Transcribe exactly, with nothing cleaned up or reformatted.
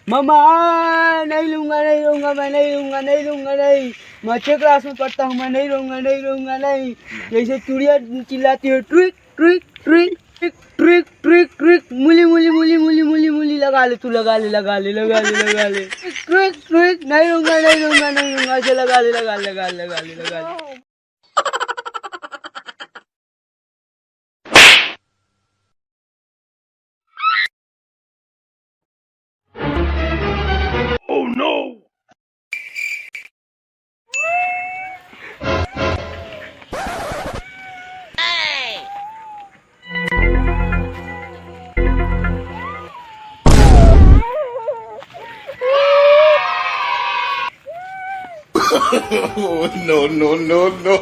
ममा, नहीं लूंगा, नहीं लूंगा, मैं नहीं लूंगा, नहीं लूंगा, नहीं। मैं छह क्लास में पढ़ता हूँ, मैं नहीं रहूंगा, नहीं रहूंगा, नहीं। जैसे चुड़िया चिल्लाती है, trick trick trick trick trick trick trick, मुली मुली मुली मुली मुली मुली, लगा ले तू, लगा ले, लगा ले, लगा ले, लगा ले। ट्रिक ट्रिक, नहीं रहूंगा, नहीं रहूंगा, नहीं रहूंगा, ऐसे लगा ले, लगा ले, लगा ले, लगा ले, लगा ले। Oh no! Oh, no, no, no, no.